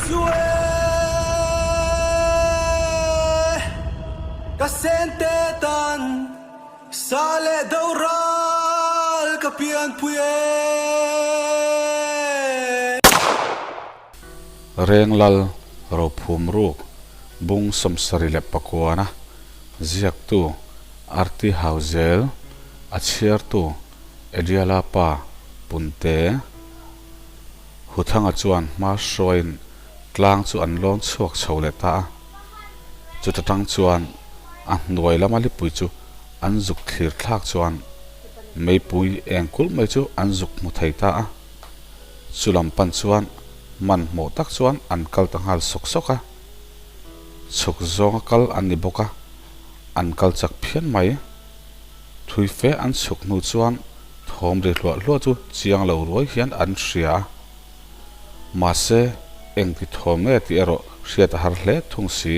chu e ka sente tan sa leh do ral ka pianpui e. Renglal Rophum Ruk Bung 79-a ziaktu Arti Hauzel a chhiartu Ediala pa Punte Huthanga chuan hma hruaiin tlang chu an lawn chhuak chho leh ta a. Chuta tang chuan a hnuai lama lipui chu an zuk thlir thlak chuan meipui eng kulh mai chu an zuk hmu thei ta a. Chu lam pan chuan hmanhmawh tak chuan an kal ta nghal sawk sawk a. Chhuk zawnga kal an ni bawk a, an kal chak phian mai. Thui fe an chhuk hnu chuan thawm ri hluah hluah chu chiang lo ruai hian an hria a. Mahse, engti thawm nge tih erawh hriat a har hle thung si.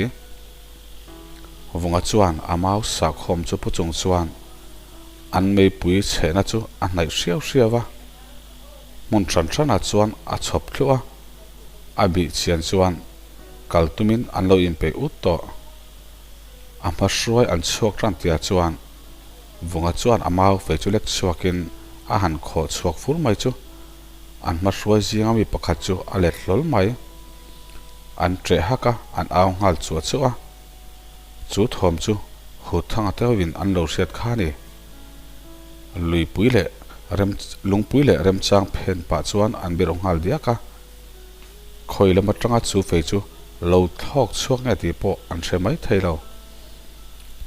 Vunga chuan a mau sahkhawm chu pu chung chuan an meipui chhehna chu a hnaih hriau hriau a. Hmun hran hranah chuan a chhawp thluah a, a bih chian chuan kal tumin an lo inpeih ut tawh. A hma hruai an chhuak tan tia chuan Vunga chuan a mau fei chu lek chhuakin a han khawh chhuak fur mai chu an hma hruai zinga mi pakhat chu a let hlawl mai. An ṭeh hak a, an au nghal chuah chuah a. Chu thawm chu Huthanga te hovin an lo hriat kha a ni. Luipui leh rem lungpui leh remchang phen pah chuan an beraw nghal diak a. Khawi lam atanga chu fei chu lo thlawk chhuak nge tih pawh an hre mai thei lo.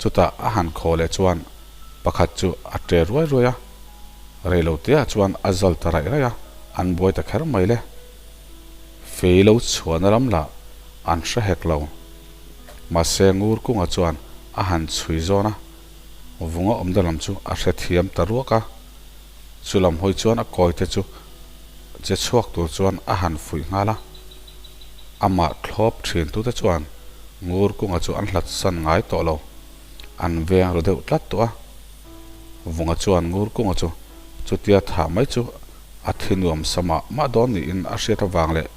Chutah a han khaw leh chuan pakhat chu a ṭe ruai ruai a, reilo teah chuan a zal ta raih raih a, an buai ta kher mai le. Fei lo chhuahna lam lah an hre hek lo. Mahse ngur kunga chuan a han chhui zawn a, vunga awmna lam chu a hrethiam ta ruak a. Chu lam hawi chuan a kawite chu che chhuak tur chuan a han fuih nghal a. Amah thlawp thin tute chuan ngur kunga chu an hlat san ngai tawh lo. An veng ru deuh tlat tawh a. Vunga chuan ngur kunga chu chutia thah mai chu a thi nuam sa mah mah dawn niin a hriat avang leh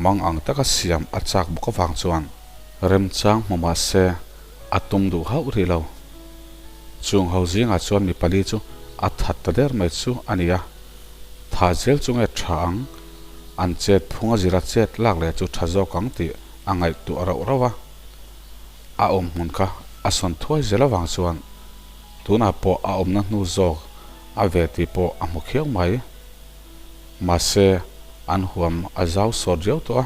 mang ang taka siam a chak bawk avang chuan remchang hmu mah se a tum duh hauh rih lo. Chung ho zingah chuan mi pali chu a that ta der mai chu a ni a, tha zel chu nge tha ang, an chet phung a zira chet lak leh chu tha zawk ang tih a ngaihtuah rauh rauh a. A awm hmun kha a sawn thuai zel avang chuan tunah pawh a awmna hnu zawk a ve tih pawh a hmu khiau mai. Mahse, an huam a zau sawt riau tawh a,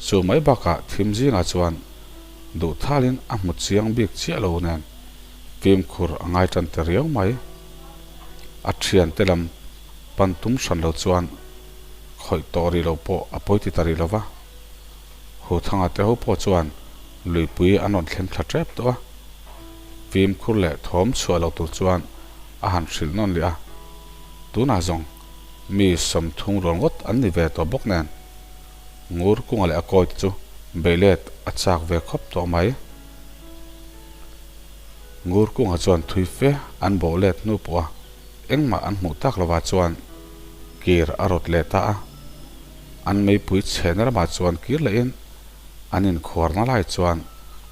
chu mai bakah thim zingah chuan duh thalin a hmu chiang bik chiah lo nen fimkhur a ngai tan ta riau mai. A thiante lam pan tum hran lo chuan khawih tawh rih lo pawh a pawi ti ta rih lo va. Huthanga te ho pawh chuan luipui an rawn thleng thla tep tawh a. Fimkhur leh thawm chhuah lo tur chuan a han hrilh nawn leh a. Tunah zawng mi 30 rual ngawt an ni ve tawh bawk nen Ngur kunga leh a kawi te chu beihlet a chak ve khawp tawh mai. Ngur kunga chuan thui fe an bawh let hnu pawh a engmah an hmuh tak lovah chuan kir a rawt leh ta a. An meipui chhehna lamah chuan kir lehin an inkhuarna lai chuan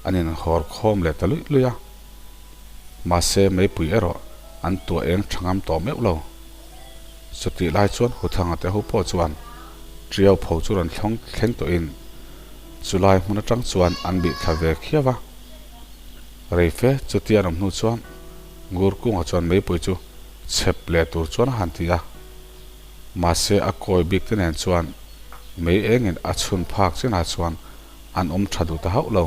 an inhawr khawm leh ta luih luih a. Mahse meipui erawh an tuah eng tha ngam tawh meuh lo. Chutih lai chuan Huthanga te ho pawh chuan Tiau pho chu rawn thlawng thleng tawhin chulai hmun atang chuan an bih thla ve khiau a. Reife chuti an awm hnu chuan Ngur kunga chuan meipui chu chhep leh tur chuan a han ti a. Mahse a kawi bik te nen chuan mei engin a chhun phak chinah chuan an awm tha duh ta hauh lo.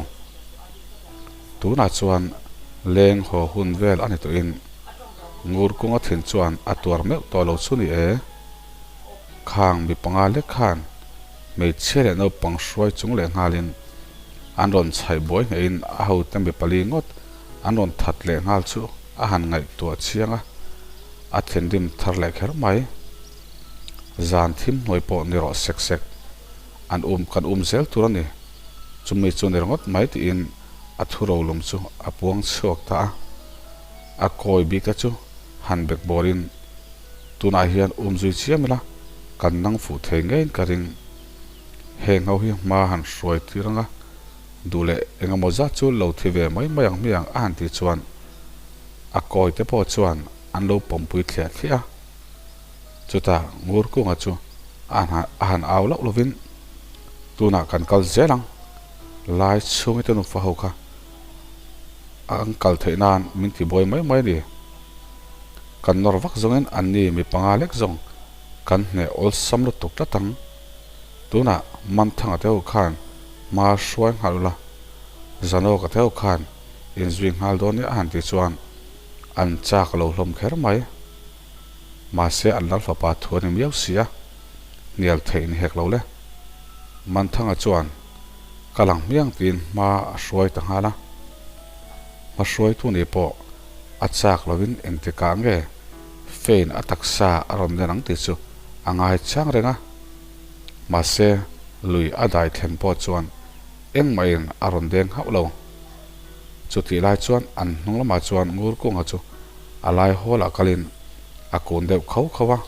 Tunah chuan leng haw hun vel a ni tawhin ngur kunga thin chuan a tuar meuh tawh lo chu ni e. Khang mi panga lek khan hmeichhia leh naupang hruai chung leh nghalin an rawn chhaih buai hnehin a hote mi pali ngawt an rawn that leh nghal chu a han ngaihtuah chiang a, a thinrim thar leh kher mai. Zan thim hnuai pawh ni rawh sek sek. An um kan um zel tur a ni. Chumi chu ni ringawt mai tiin a thu rolum chu a puang chhuak ta a. A kawi bik te chu han bek bawlin tunah hian um zui chiam ila kan nang fuh thei ngeiin ka ring. Heng ho hi hma han hruai tir anga duh leh eng emaw zat chu lo thi ve mai mai ang hmiang a han tih chuan a kawi te pawh chuan an lo pawmpui thliah thliah a. Chutah Ngur Kunga chu a han au loh lovin tunah kan kal zel ang, lai chhungi te nufa ho kha an kal theih nan min ti buai mai mai a ni. Kan nawr vak zawngin an ni mi panga lek zawng kan hneh awlsam lutuk tlat ang. Tunah Manthanga te ho khan hma hruai nghal ula, Zanawka te ho khan inzui nghal dawn nia a han tih chuan an chak lo hlawm kher mai. Mahse an lal fapa thu a ni miau si a, hnial theih ni hek lo le. Manthanga chuan ka lang hmiang tiin hma a hruai ta nghal a. Hma hruaitu ni pawh a chak lovin engtikah nge Fane a taksa a rawn len ang tih chu a ngai chang reng a. Mahse lui a dai thlen pawh chuan engmahin a rawn deng hauh lo. Chutih lai chuan an hnung lamah chuan Ngur Kunga chu a lai hawlah kalin a kun deuh kho kho a.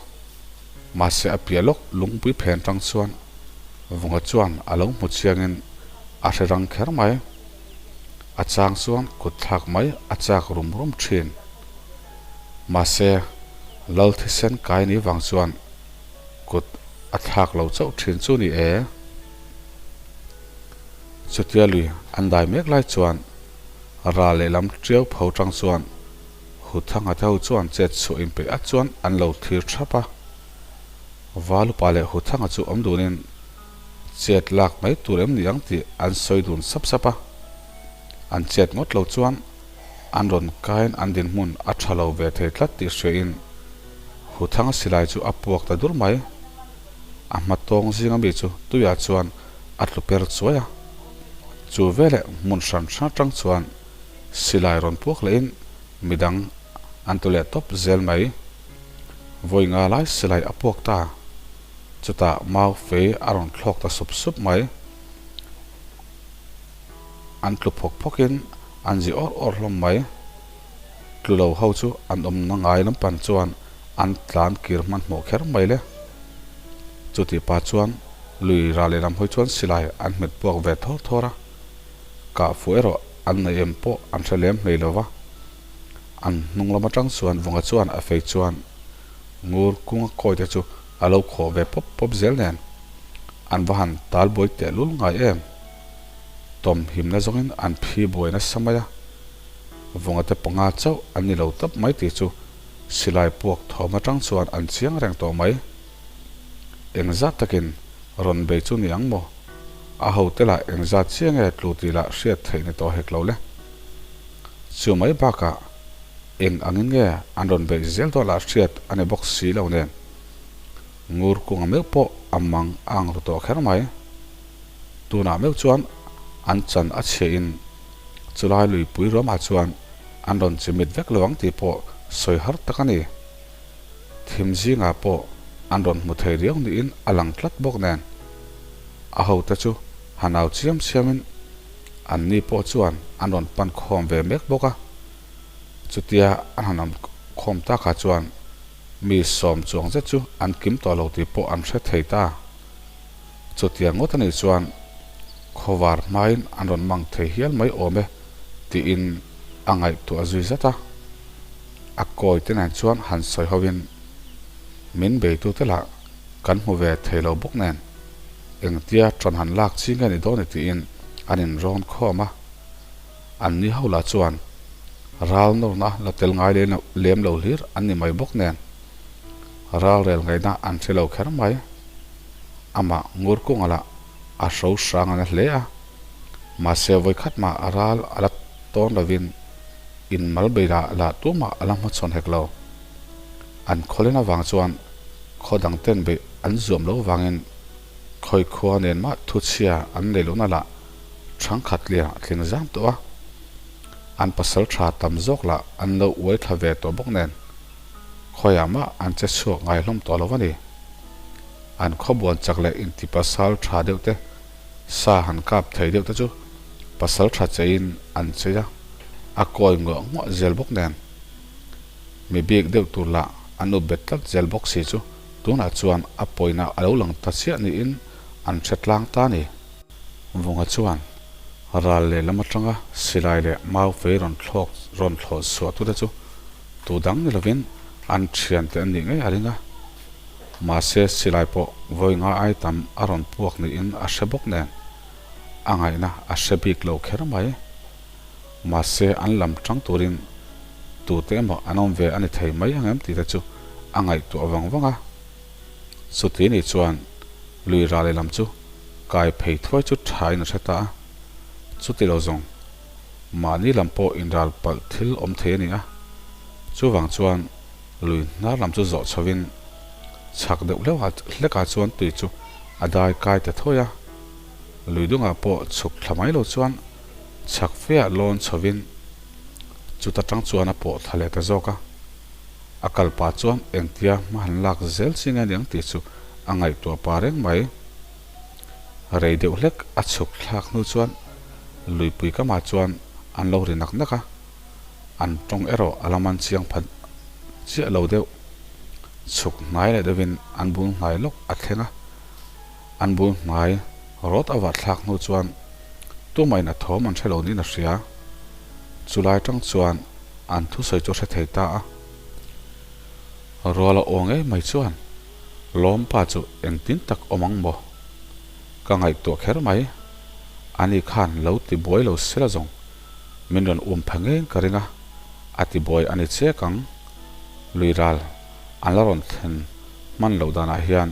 Mahse a piah lawk lungpui phen tang chuan Vunga chuan a lo hmu chiangin a hre rang kher mai. A chang chuan kut thlak mai a chak rum rum thin. Mahse Lal thisen kai ni vang chuan kut a thlak lo chauh thin chu ni e. Chutia lui an dai mek lai chuan ral lehlam tiau pho tang chuan Huthanga te ho chuan chet chhuah inpeih at chuan an lo thlir thap a. Valupa leh Huthanga chu awm dunin chet lak mai tur em ni ang tih an sawi dun sap sap a. An chet ngawt lo chuan an rawn kaiin an dinhmun a tha lo ve thei tlat tih hriain Huthanga silai chu a puak ta dur mai. A hma tawng zinga mi chu tuiah chuan a tlu per chuai a. Chu veleh hmun hran hran atang chuan silai rawn puak lehin midang an tu leh tawp zel mai. Vawi nga lai silai a puak ta. Chutah mau fei a rawn thlawk ta sup sup mai. An tlu phawk phawkin an zi awr awr hlawm mai. Tlu lo ho chu an awmna ngai lampan chuan an tlan kir hmanhmawh kher mai le. Chutih pah chuan lui ral lehlam hawi chuan silai an hmet puak ve thawr thawr a. Kah fuh erawh an nei em pawh an hre lem hlei lo va. An hnung lam atang chuan Vunga chuan a fei chuan ngur kunga kawi te chu a lo khawh ve pawp pawp zel nen an va han tal buai tehlul ngai em. Tawm himna zawngin an phi buai nasa mai a. Vunga te panga chauh an ni lo tawp mai tih chu silai puak thawm atang chuan an chiang reng tawh mai. Engzat takin rawn bei chu ni ang maw? A hote lah engzat chiah nge tlu tih lah hriat theih ni tawh hek lo le. Chu mai bakah eng angin nge an rawn beih zel dawn lah hriat a ni bawk si lo nen. Ngur kunga meuh pawh a mang a ang ru tawh kher mai. Tunah meuh chuan an chan a chhia in chulai luipui ruamah chuan an rawn chimit vek lo ang tih pawh sawi har tak a ni. Thim zingah pawh an rawn hmu thei riau niin a lang tlat bawk nen. A hote chu han au chiam chiamin anni pawh chuan an rawn pan khawm ve mek bawk a. Chutia an han awm khawm takah chuan mi sawm chuang zet chu an kim tawh lo tih pawh an hre thei ta. Chutia ngawt a nih chuan khawvar hmain an rawn mang thei hial mai awm e tiin a ngaihtuah zui zat a. A kawi te nen chuan han sawi hovin min beitute lah kan hmu ve thei lo bawk nen engtia ṭan han lak chi nge ni dawn ni tiin an inrawn khawm a. Anni ho lah chuan ral nawrna la tel ngai lem lo hlir an ni mai bawk nen ral rel ngaihna an hre lo kher mai. Amah ngur kunga lah a hro hrang a na hle a, mahse vawikhat mah ral a la tawn lovin in mal bei lah lah tumah a la hmachhawn hek lo. An khawlen avang chuan khaw dang ten beih an zuam lo vangin khawi khua nen mah thuchhia an nei lohna lah thangkhat lian a tling zam tawh a. An pasal tha tam zawk lah an lo uai thla ve tawh bawk nen khawiah mah an che chhuak ngai hlawm tawh lo a ni. An khawbuan chak leh inti pasal tha deuh te, sa han kap thei deuh te chu pasal tha cheiin an chei a, a kawi nguah nguah zel bawk nen. Mi bik deuh tur lah an up bet tlat zel bawk si chu tunah chuan a pawina a lo lang ta chiah niin. an hre tlang ta a ni. Vunga chuan ral lehlam atanga silai leh mau fei rawn thlawk rawn thlawh chhuah tute chu tu dang ni lovin an thiante an nih ngei a ring a. Mahse silai pawh vawi nga ai tam a rawn puak niin a hre bawk nen a ngaihna a hre bik lo kher mai. Mahse an lam tang turin tute emaw an awm ve a ni thei mai ang em tih te chu a ngaihtuah vang vang a. Chuti ni chuan lui ral lehlam chu kai phei thuai chu tha in a hre ta a. Chuti lo zawng mahni lam pawh inral palh thil awm thei a ni a. Chuvang chuan lui hnar lam chu zawh chhovin chhak deuh hleuh hlekah chuan tui chu a dai kai ta thawi a. Lui dungah pawh chhuk thla mai lo chuan chhak feah lawn chhovin chuta tang chuan a pawh thla leh ta zawk a. A kal pah chuan engtia hma han lak zel chi nge niang tih chu a ngaihtuah pah reng mai. Rei deuh hlek a chhuk thlak hnu chuan luipui kamah chuan an lo ri nak nak a, an tawng erawh a la man chiang phat chiah lo deuh. Chhuk hnai leh deuhin an bul hnai lawk a thleng a. An bul hnai rawt a vah thlak hnu chuan tumahin a thawm an hre lo niin a hria. Chulai tang chuan an thusawi chu a hre thei ta a. Ruala aw ngei mai chuan Lawmpa chu engtin tak awm ang maw? Ka ngaihtuah kher mai. Ani khan lo ti buai lo sela zawng min rawn um pha ngeiin ka ring a, a ti buai a ni chek ang. Lui ral an la rawn thlen hman loh danah hian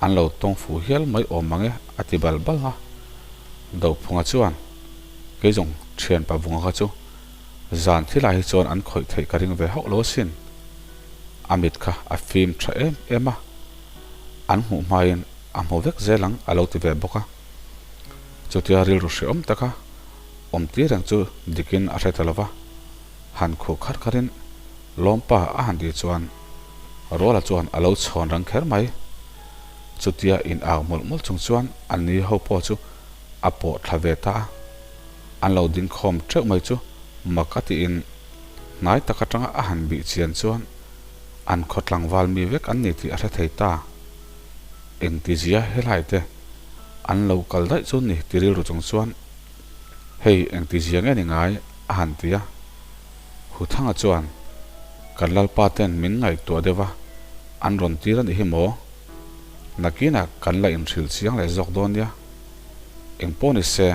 An lo tawng fuh hial mai awm mang e, a ti bal bal a. Dophunga chuan, Kei zawng thian Pavunga kha chu zan thilai hi chuan an khawih theih ka ring ve hauh lo asin. A mit kha a fim tha em em a, an hmuh hmain a hmu vek zel ang a lo ti ve bawk a. Chutia rilru hrehawm taka awm tir reng chu dikin a hre ta lo va, han khuh kharh kharhin Lawmpa a han tih chuan Ruala chuan a lo chhawn rang kher mai. Chutia in au mawlh mawlh chung chuan an ni ho pawh chu a pawh thla ve ta a. An lo ding khawm teuh mai chu mak a tiin hnai tak atanga a han bih chian chuan an khaw tlangval mi vek an ni tih a hre thei ta. Engtizia helai te an lo kal daih chu ni ti rilru chung chuan hei engtizia nge ni ngai a han ti a. Huthanga chuan, Kan Lalpa ten min ngaihtuah deuh a, an rawn tir a nih hi maw? Nakinah kan la inhrilh chiang leh zawk dawn nia. Engpawh ni se,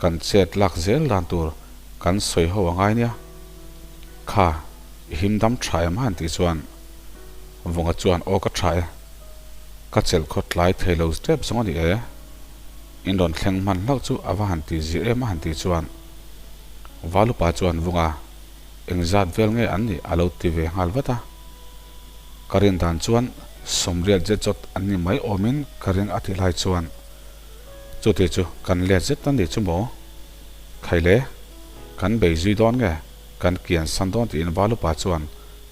kan chet lak zel dan tur kan sawi ho a ngai nia. Kha, i him dam tha em han tih chuan Vunga chuan aw ka tha e, ka chelh khaw tlai thei lo tep zawng a ni e. In rawn thleng hman hlauh chu a va han ti zir em a han tih chuan Valupa chuan Vunga engzat vel nge an nih a lo ti ve nghal vat a. Ka rin dan chuan sawmriat zet zawt an ni mai awmin ka ring a tih lai chuan chuti chu kan let zet a nih chu maw? Khaile, kan bei zui dawn nge kan kian san dawn tiin Valupa chuan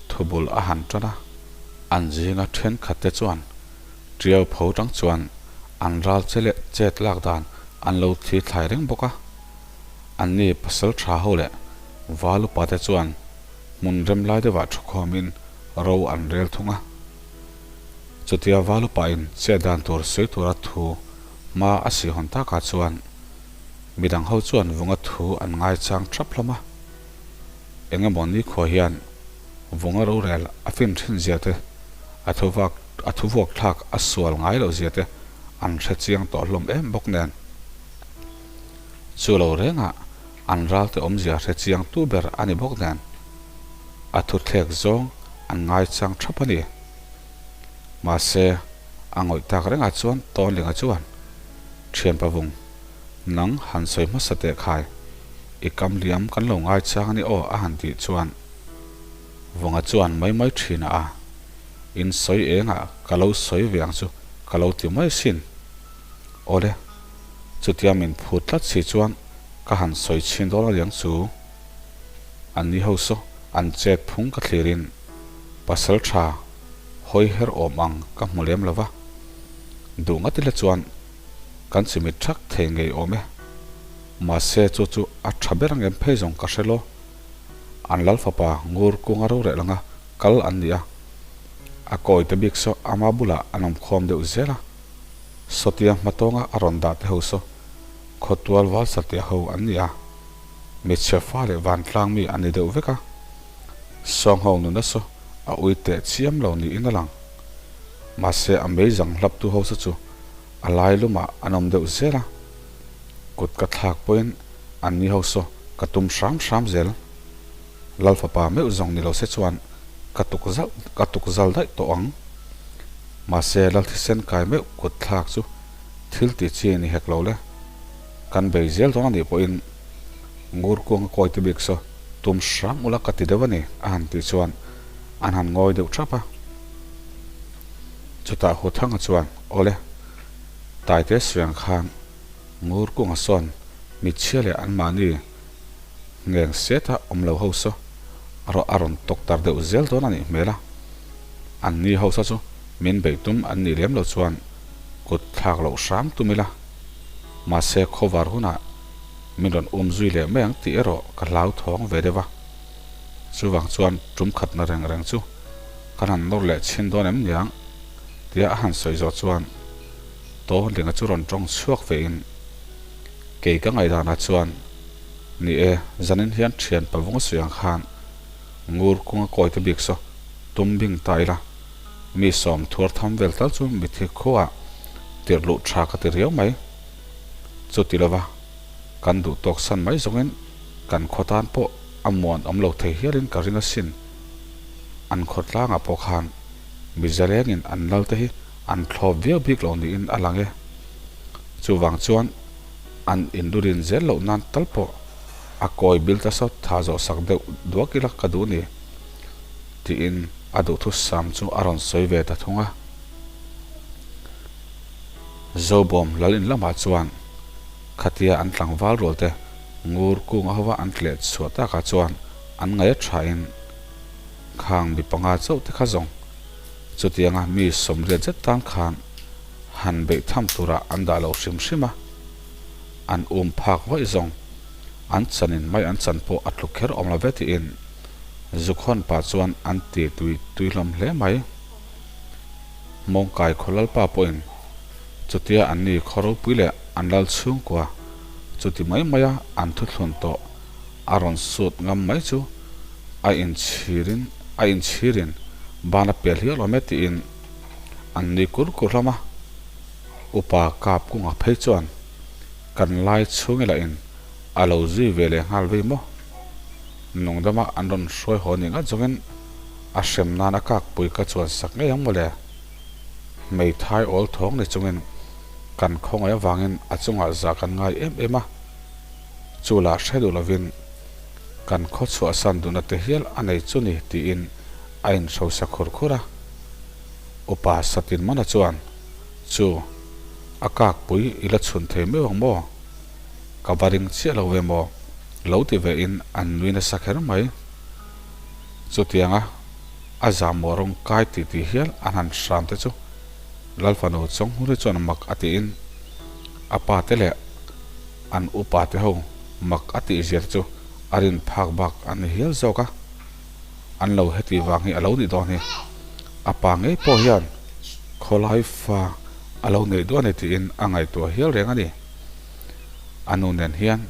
thubul a han tan a. An zinga thenkhat te chuan Tiau pho tang chuan an ral che leh chet lak dan an lo thli thlai reng bawk a. Anni pasal tha ho leh val upa te chuan hmun rem lai deuhah thukhawmin ro an rel thung a. Chutia val upa in chet dan tur sawi tura thu hma a si hawn takah chuan midang ho chuan vunga thu an ngaichang thap hlawm a. Engemaw nikhua hian vunga rorel a fin thin zia te, a thuvak a thuvuak thlak a sual ngai loh zia te an hre chiang tawh hlawm em bawk nen. Chu lo rengah an ralte awmzia hre chiang tu ber a ni bawk nen, a thuthlek zawng an ngaichang thap a ni. Mahse, a ngawih tak rengah chuan Tawnlinga chuan, Thianpa vung, nang han sawi hmasa teh khai, i kam liam kan lo ngaichang a ni aw a han tih chuan, Vunga chuan mai mai thin a, in sawi engah ka lo sawi ve ang chu ka lo ti mai sin. Awle, chutia min phut tlat si chuan ka han sawi chhin dawn a liang chu. An ni ho saw an chet phung ka thlirin pasal tha hawi her awm ang ka hmu lem lo va, duh ngat ila chuan kan chimit thak thei ngei awm e. Mahse chu chu a tha ber angem phei zawng ka hre lo. An lal fapa ngur kunga rorel anga kal an ni a, a kawi ta bik saw ama bulah an awm khawm deuh zel a. Sawtia hmatawnga a rawn dah te ho saw khawtual val satliah ho an ni a, hmeichhia fa leh vantlang mi an ni deuh vek a. Sawng ho nuna saw a ui teh chiam lo niin a lang. Mahse a mei zang hlap tu ho saw chu a lai lumah an awm deuh zel a, kut ka thlak pawhin an ni ho saw ka tum hram hram zel. Lal fapa meuh zawng ni lo se chuan ka tuk zalh ka tuk zal daih tawh ang. Mahse lal thisen kai meuh kut thlak chu thil ti chi ni hek lo le. Kan bei zel dawn a nih pawhin ngur kuang a kawi te bik saw tum hram ula ka ti deuh a ni a han tih chuan an han ngawi deuh thap a. Chutah Huthanga chuan Awle, Taite suiang khan ngur kunga sawn mitchhia leh anmahni Ngeng seta awm lo ho saw a rawh a rawn tawk tar deuh zel dawn a nih hmel a. An ni ho saw chu min beih tum an nih lem lo chuan kut thlak loh hram tum ila. Mahse khawvar hunah min rawn um zui leh mai ang tih erawh ka hlau thawng ve deuh a. Chuvang chuan tum khatna reng reng chu kan han nawr leh chhin dawn em niang tia a han sawi zawh chuan Tawnlinga chu rawn tawng chhuak vein kei ka ngaihdanah chuan Ni e, zanin hian thian pavung a sawi ang khan ngur kunga kawi te bik saw tum bing ta ila, mi sawm thuar tham vel tal chu mithi khuaah tirh luh tha ka ti riau mai. Chuti lova kan duh tawk san mai zawngin kan khaw tan pawh a muan awm lo thei hialin ka ring asin. An khawtlangah pawh khan mi zalengin an lal te hi an thlawp viau bik lo niin a lang e. Chuvang chuan. An inlurin zel loh nan tal pawh a kawi bil ta sawt tha zawh sak deuh duak ila ka duh ni tiin a duhthusam chu a rawn sawi ve ta thung a. Zobawm lal in lamah chuan khatia an tlangval rual te ngur kung a hova an tleh chhuah takah chuan an ngaih a thain khang mi panga chauh te kha zawng chutianga mi 80 zet tan khan han beih tham turah an dah lo hrim hrim a, an um phak vaih zawng an chanin mai an chan pawh a tluk kher awm lo ve tiin Zukhawn pa chuan an ti tui tui hlawm hle mai. Mawngkai khaw lalpa pawhin chutia an ni khaw ropui leh an lal chhungkua chuti mai maia an thuthlun tawh a rawn sut ngam mai chu a inchhirin a inchhirin ban a pel hial awm e tiin An nui kur kur hlawm a, upa kap kunga phei chuan kan lai chhung ila in a lo zui ve leh nghal vei maw? Nungdama an rawn hruai haw nih ngat zawngin a hrem nan a kakpui ka chuan sak ngei ang mawle. Hmeithai awl thawng ni chungin kan khawngaih avangin a chungah zah kan ngai em em a, chu lah hre duh lovin kan khaw chhuahsan duhna te hial a nei chu ni tiin a inhrosa khur khur a. Upa Satin Mana chuan, Chu, a kakpui i la chhun thei meuh ang maw? Ka va ring chiah lo ve maw? Lo ti ve in an nui nasa kher mai. Chutianga a zahmawh rawng kai tih tih hial an han hram te chu Lalfanu Chawnghuri chuan mak a tiin a pa te leh an upa te ho mak a tih zia te chu a rin phak bak a ni hial zawk a. An lo heti vang hi a lo nih dawn hi. A pa ngei pawh hian khawlai fa a lo neih duah a ni tiin a ngaihtuah hial reng a ni. A nu nen hian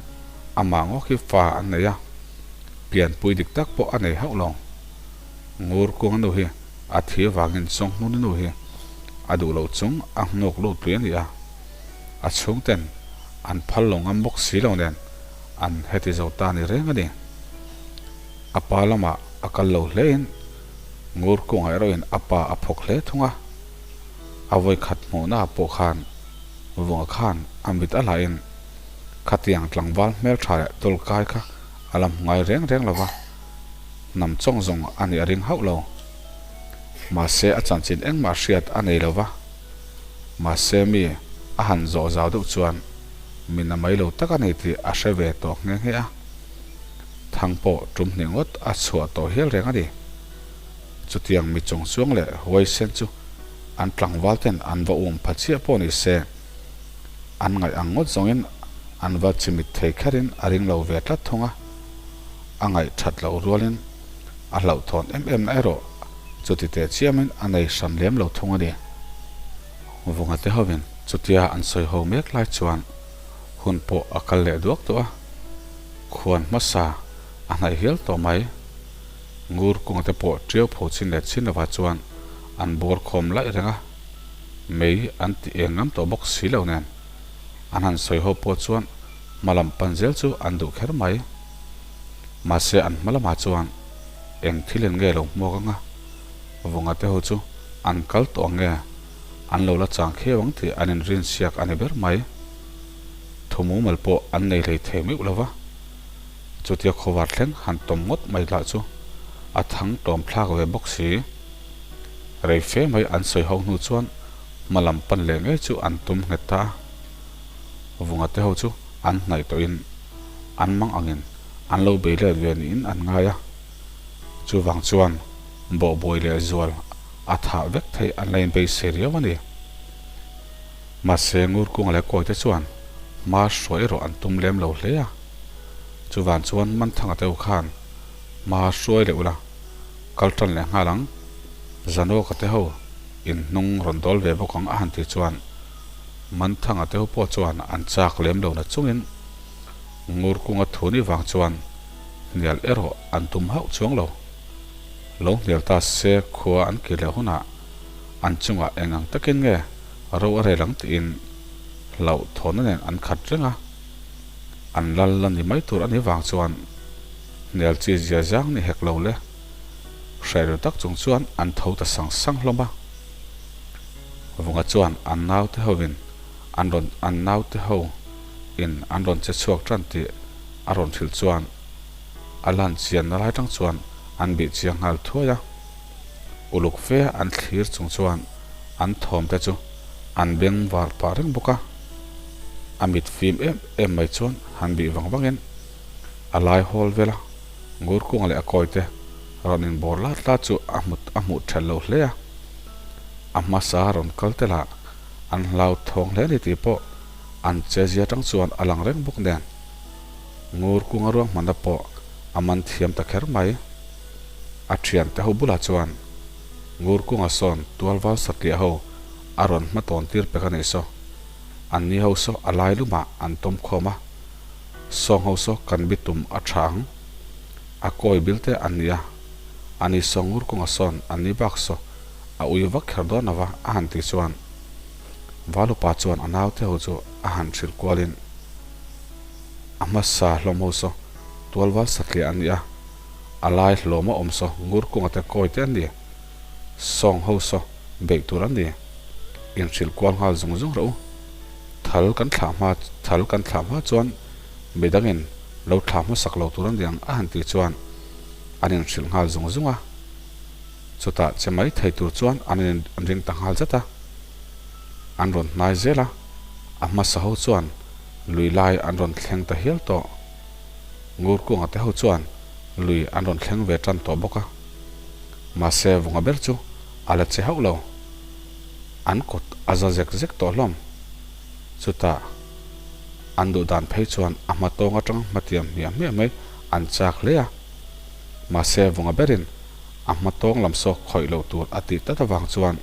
amah ngawk hi fa an nei a, pianpui dik tak pawh a nei hauh lo. Ngur kuang nu hi a thi avangin Chawnghmuni nu hi a duh loh chung a hnuk lut lui a ni a, a chhungten an phal lo ngam bawk si lo nen an heti zo ta ni reng a ni. A pa lamah a kal lo hlein Ngur kungah erawhin a pa a phawk hle thung a. A vawi khat hmuhnaah pawh khan Vunga khan a mit a hlahin khatiang tlangval hmeltha leh tawlkai kha a la hmu ngai reng reng lo va, hnam chawng zawng a nih a ring hauh lo. Mahse a chanchin engmah hriat a nei lo va, mahse mi a han zawh zau deuh chuan mi na mai lo tak a ni tih a hre ve tawh nghe nghe a. Thang pawh tum hnih ngawt a chhuah tawh hial reng a ni. Chutiang mi chung chuang leh huaisen chu an tlangval ten an va um pha chiah pawh ni se, an ngaih ang ngawt zawngin an va chimit thei kherin a ring lo ve tlat thung a. A ngaih that loh rualin a hlauhthawn em em na erawh chuti teh chiamin a nei hran lem lo thung a ni. Vunga te hovin. Chutia an sawi ho mek lai chuan hun pawh a kal leh duak tawh a, khuan hmasa a hnaih hial tawh mai. Ngur kunga te pawh ṭiau pho chin leh chin lovah chuan an bawr khawm laih reng a, mei an ti eng ngam tawh bawk si lo nen an han sawi ho pawh chuan hma lam pan zel chu an duh kher mai. Mahse an hma lamah chuan eng thil in nge lo hmuak anga Vunga te ho chu an kal tawh ang nge an lo la chang kheu ang tih an inrin siak a ni ber mai. Thu mumal pawh an nei hlei thei meuh lo va, chutia khawvar thleng han tawm ngawt mai lah chu a thang tawm thlak ve bawk si. Rei fe mai an sawi ho hnu chuan hma lam pan leh ngei chu an tum nghet ta a. Vunga te ho chu an hnaih tawhin an mang angin an lo bei let ve niin an ngai a. Chuvang chuan bawhbawi leh zual a thah vek theih an la inbeisei riau a ni. Mahse Ngurkunga leh Kawite chuan hma hruai erawh an tum lem lo hle a. Chuvang chuan Manthanga te u khan hma hruai leh ula kal tan leh nghal ang, Zanawka te ho in hnung rawn dawl ve bawk ang a han tih chuan Manthanga te ho pawh chuan an chak lem lo na chungin Ngurkunga thu ni vang chuan hnial erawh an tum hauh chuang lo. Lo hnial ta se khua an kir leh hunah an chungah eng ang takin nge ro a rel ang tiin hlauhthawnna nen an khat reng a, an lal la ni mai tur a nih vang chuan hnial chi zia zang ni hek lo le. Hrailo tak chung chuan an tho ta sang sang hlawm a. Vunga chuan an naute hovin an rawn an naute ho in an rawn che chhuak tan tih a rawn hrilh chuan a lan chianna lai tang chuan an bih chiang nghal thuai a. Uluk fe an thlir chung chuan an thawm te chu an beng var pah reng bawk a. A mit fim em em mai chuan han bih vang vangin a lai hawl vel a, Ngurkunga leh a kawi te rawn inbawr lat lat chu a hmu a hmuh ṭhelh lo hle a. A hmasa rawn kal te lah an hlau thawng hle a ni tih pawh an che zia ṭang chuan a lang reng bawk nen. Ngurkunga ruang hmanna pawh a man thiam ta kher mai. A thiante ho bulah chuan Ngurkunga sawn tualval satliah ho a rawn hma tawn tir pek a nih saw. Anni ho saw a lai lumah an tawm khawm a, sawng ho saw kan bitum a tha ang. A kawi bil te an ni a, ani saw Ngurkunga sawn anni bak saw a ui vak kher dawn lova a han tih chuan Valupa chuan a naute ho chu a han hrilh kualin a hmasa hlawm ho saw tualval satliah an ni a. A lai hlawm a awm saw ngur kunga te kawi te an ni. Sawng ho saw beih tur an ni. Inhrilh kual nghal zung zung rawh u. Thal kan thlah hma thal kan thlah hma chuan midangin lo thlah hmasak lo tur an ni ang a han tih chuan an inhrilh nghal zung zung a. Chutah che mai thei tur chuan an inring ta nghal zat a. An rawn hnai zel a, a hmasa ho chuan lui lai an rawn thleng ta hial tawh. Ngurkunga te ho chuan lui an rawn thleng ve tan tawh bawk a, mahse vunga ber chu a la che hauh lo. An kut a za zek zek tawh hlawm. Chutah an duh dan phei chuan a hma tawng atang hmatiam hmiah hmiah mai an chak hle a, mahse vunga berin a hma tawng lam sawk khawih loh tur a tih tlat avang chuan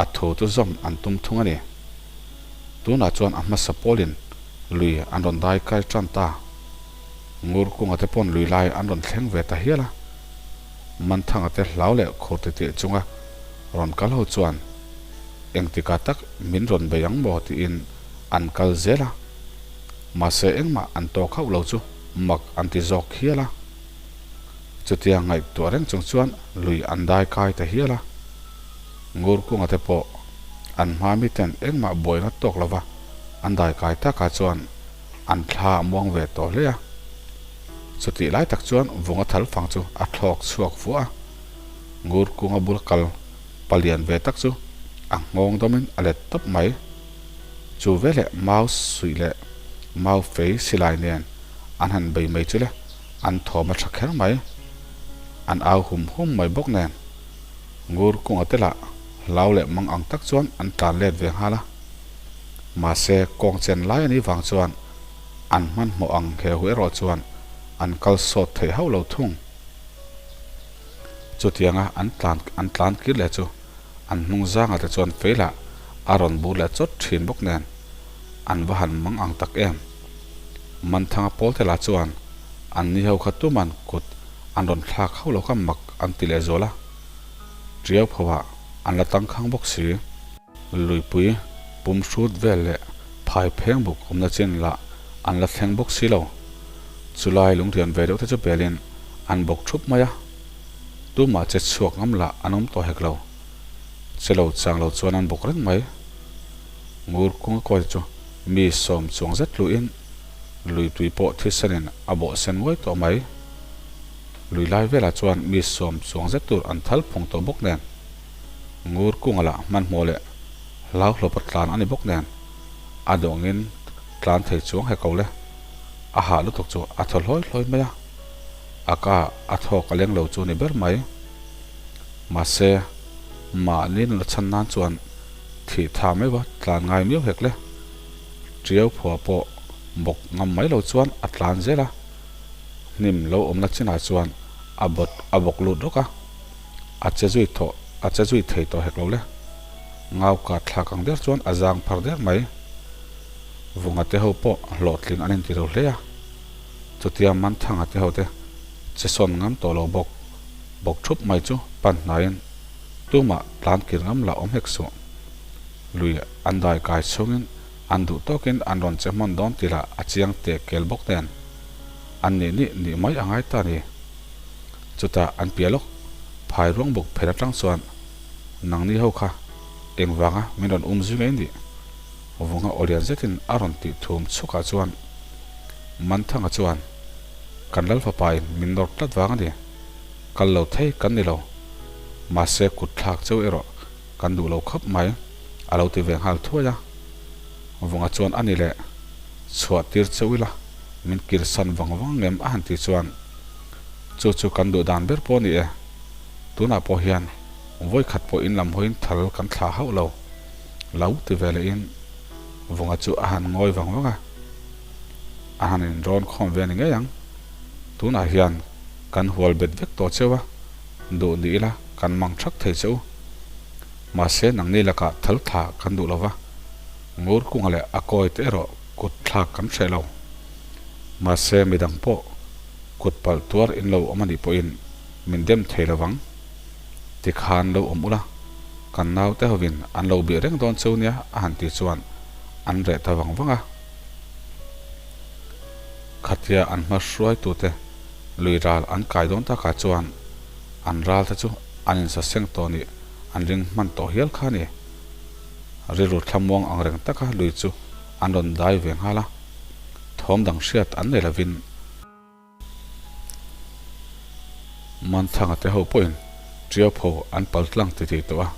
a thu chu zawm an tum thung a ni. Tunah chuan a hmasa pawlin lui an rawn dai kai tan ta. Ngur kunga te pawn lui lai an rawn thleng ve ta hial a. Manthanga te hlau leh khur titih chunga rawn kal ho chuan engtikah tak min rawn bei ang maw tiin an kal zel a. Mahse engmah an tawk hauh lo chu mak an ti zawk hial a. Chutia ngaihtuah reng chung chuan lui an dai kai ta hial a. Ngur kunga te pawh an hma miten engmah buaina tawk lova an dai kai takah chuan an thla a muang ve tawh hle a. Chutih lai tak chuan vunga thal fang chu a thlawk chhuak vuah a, ngur kunga bul kal palian ve tak chu a nghawng dawmin a let tawp mai. Chu veleh mau suih leh mau fei silai nen an han bei mai chu le an thawm a tha kher mai. An au hum hum mai bawk nen. Ngur kunga te lah hlau leh mang ang tak chuan an tlan let ve nghal a. Mahse, kawng chen lai a nih vang chuan an hmanhmawh ang he hu erawh chuan an kal sawt thei hauh lo thung. Chutianga an tlan an tlan kir leh chu an hnung zangah te chuan fei lah A rawn bur leh chawt thin bawk nen an va han mang ang tak em. Manthanga pawlte lah chuan an ni ho kha tuman kut an rawn thlak hauh lo kha mak an ti leh zual a. Tiau pho ah an la tangkhang bawk si. Luipui pum hrut vel leh phai pheng buk awmna chin lah an la thleng bawk si lo. Chulai lungrian ve deuh te chu belin an bawk thup mai a. Tumah che chhuak ngam lah an awm tawh hek lo. Che lo chang lo chuan an bawk reng mai. Ngur kung a kawi chu mi sawm chuang zet luhin lui tui pawh thisenin a bawh sen nguai tawh mai. Lui lai velah chuan mi sawm chuang zet tur an thal phung tawh bawk nen. Ngur kunga lah hmanhmawh leh hlauhlawpa tlan a ni bawk nen a dawngin tlan thei chuang hek lo le. A hah lutuk chu a thaw hlawi hlawi mai a. A ka a thawk a leng lo chu ni ber mai. Mahse, mahni nula chhan nan chuan thih tha mai va tlan ngai miau hek le. Tiau phua pawh bawk ngam mai lo chuan a tlan zel a, hnim lo awmna chinah chuan a bawt a bawk lut rawk a, a che zui thawh a che zui thei tawh hek lo le. Ngau kat thlak ang der chuan a zang phar der mai. Vunga te ho pawh hlawhtling an inti lo hle a, chutia Manthanga te ho te che sawn ngam tawh lo bawk. Bawk thup mai chu pan hnaiin tumah tlan kir ngam lah awm hek suh. Lui an dai kai chhungin an duh tawkin an rawn che hmawn dawn tih lah a chiang teh kel bawk nen an nih nih nih mai a ngai ta a ni. Chutah an piah lawk phai ruang buk phen atang chuan nangni ho kha engvanga min rawn um zui ngei nih? Vunga aw lian zetin a rawn tih thum chhukah chuan Manthanga chuan kan Lalfapain min nawr tlat vang a ni. Kal lo thei kan ni lo. Mahse kut thlak cheu erawh kan duh lo khawp mai, a lo ti ve nghal thuai a. Vunga chuan a ni leh, chhuah tir cheu ila min kirsan vang vang ngem a han ti chuan, Chu chu kan duh dan ber pawh a ni e. Tunah pawh hian vawikhat pawh in lam hawiin thal kan thlah hauh lo, lo ti ve lehin Vunga chu a han ngawi vang vang a. A han inrawn khawm ve a ni ngei ang. Tunah hian kan hual bet vek tawh cheu a, duh ni ila kan mang thak thei che u. Mahse nangni lakah thal thla kan duh lo va, ngur kunga leh a kawi te erawh kut thlak kan hreh lo. Mahse midang pawh kut palh tuar in lo awm a nih pawhin min dem thei lo vang. Tikhan lo awm ula, kan naute hovin an lo bih reng dawn cheu nia a han ti chuan an reh ta vang vang a. Khatia an hma hruaitute lui ral an kai dawn takah chuan an ral te chu an insaseng tawh nih an ring hman tawh hial kha a ni. Rilru thlamuang ang reng taka lui chu an rawn dai ve nghal a, thawm dang hriat an nei lovin, Manthanga te ho pawhin Tiaupho an pal tlang ti ti tawh a.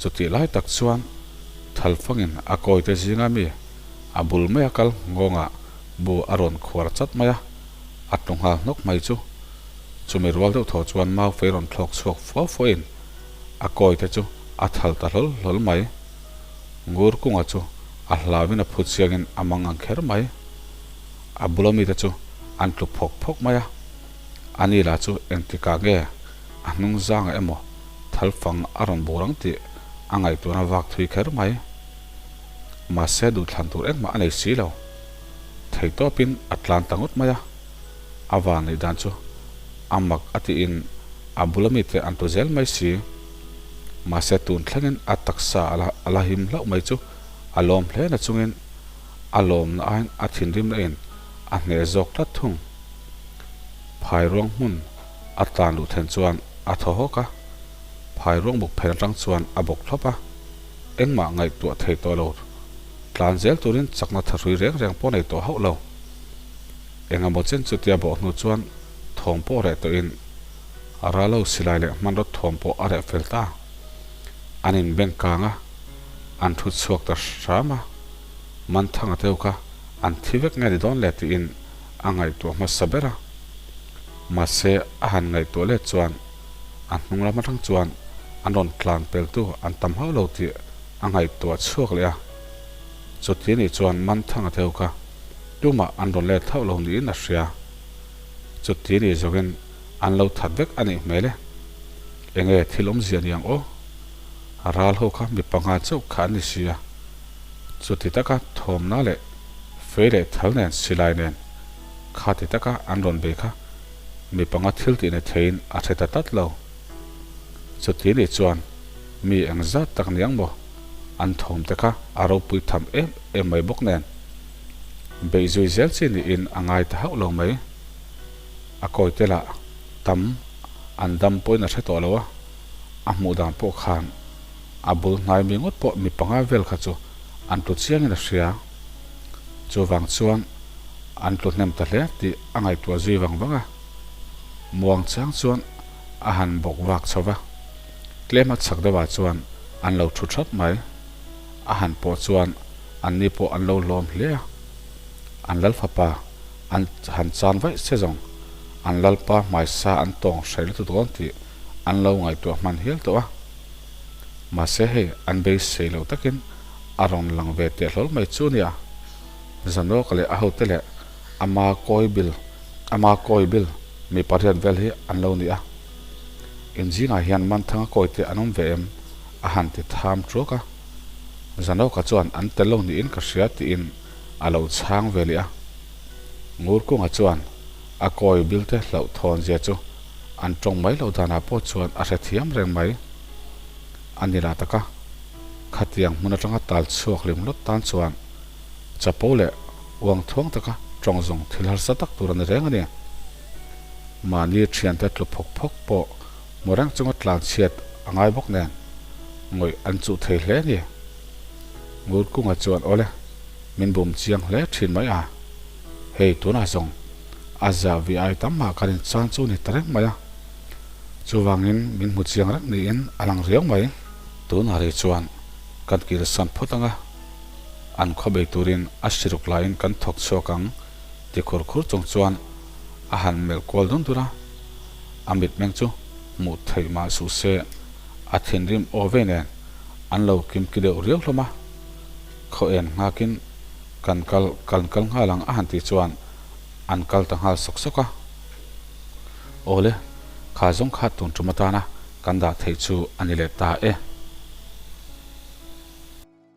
Chutih lai tak chuan Thalfangin a kawite zinga mi a bul maia kal nghawngah bu a rawn khuar chat mai a, a tlu nghal hnawk mai chu. Chumi rual deuh thaw chuan mau fei rawn thlawk chhuak fuau fuahin a kawite chu a thal ta hlawl hlawl mai. Ngur kunga chu a hlauin a phu chiangin a mang ang kher mai. A bula mite chu an tlu phawk phawk mai a, a ni lah chu engtikah nge a hnung zangah emaw thal fang a rawn bur ang tih a ngaihtuahna vak thui kher mai. Mahse duhthlan tur engmah a nei si lo. Thei tawpin a tlan ta ngawt mai a, a van neih dan chu a mak a tiin a bula mite an tu zel mai si. Mahse tun thlengin a taksa a la him hlauh mai chu a lawm hle na chungin A lawmna aiin a thinrimna in a hneh zawk tlat thung. Phai ruang hmun a tlan luh then chuan a thaw hawk a, phai ruang buk phen atang chuan a bawk thlawp a, engmah ngaihtuah thei tawh lo tlan zel turin chakna thahrui reng reng pawh nei tawh hauh lo. Engemaw chen chutia bawh hnu chuan thawm pawh reh tawhin ralo silai leh hmanraw thawm pawh a reh fel ta. An inbeng kang a, an thu chhuak ta hram a. Manthanga teu kha an thi vek nge ni dawn le tiin a ngaihtuah hmasa ber a. Mahse a han ngaihtuah let chuan a hnung lam atang chuan an rawn tlan peltu an tam hauh lo tih a ngaihtuah chhuak leh a. Chuti nih chuan Manthanga teu kha tumah an rawn let hauh lo niin a hria. Chuti nih zawngin an lo that vek a nih hmel e. Enge thil awmzia ni ang aw? Ral ho kha mi panga chauh kha an ni si a. Chuti taka thawmna leh fei leh thal nen silai nen khati taka an rawn bei kha mi panga thil tih ni theiin a hre ta tlat lo. Chuti nih chuan mi engzat tak ni ang maw? An thawm te kha a ropui tham em em mai bawk nen beih zui zel chi niin a ngai ta hauh lo mai. A kawi te lah tam an dam pawhin a hre tawh lo a, a hmuh dan pawh khan a bul hnai mi ngawt pawh mi panga vel kha chu an tlu chiangin a hria. Chuvang chuan an tlu hnem ta hle tih a ngaihtuah zui vang vang a. Muang chang chuan a han bawk vak chho va, tlem a chhak deuhah chuan an lo thu thap mai. A han pawh chuan anni pawh an lo hlawm hle a. An lal fapa an han chan vaih che zawng an lalpa hmaisa an tawng hraih lutuk dawn tih an lo ngaihtuah hman hial tawh a. Mahse hei an beisei loh takin a rawn lang ve teh hlawl mai chu nia. Zanawk leh a hote leh ama kawi bil ama kawi bil mi pariat vel hi an lo ni a. Inzingah hian Manthanga kawi te an awm ve em? a han ti tham tuak a. Zanawka chuan an tel lo niin ka hria tiin a lo chhang ve leh a. Ngurkunga chuan a kawi bil te hlauhthawn zia chu an tawng mai loh danah pawh chuan a hrethiam reng mai. A ni lah taka, khatiang hmun atanga tal chhuak lim hlawt tan chuan chapo leh uang thuang taka tawng zawng thil harsa tak tur a ni reng a ni. Mahni thiante tlu phawk phawk pawh hmu reng chunga tlan chhiat a ngai bawk nen ngawih an chuh thei hle a ni. Ngurkunga chuan awle min bum chiang hle thin mai a, hei tunah zawng a zah vi ai tam mah kan inchan chu ni ta reng mai a. Chuvangin min hmu chiang reng niin a lang riau mai. Tunah rih chuan kan kilsan phawt ang a, an khaw bei turin a siruk laiin kan thawk chhuak ang ti khur khur chung chuan a han melh kual dun dun a. A mitmeng chu hmuh theih mah suh se a thinrim aw vei nen an lo kimki deuh riau hlawm a. Khaw en nghakin kan kal kan kal nghal ang a han tih chuan an kal ta nghal sawk sawk a. Awle, kha zawng kha tun tum atana kan dah theih chu a ni leh ta e.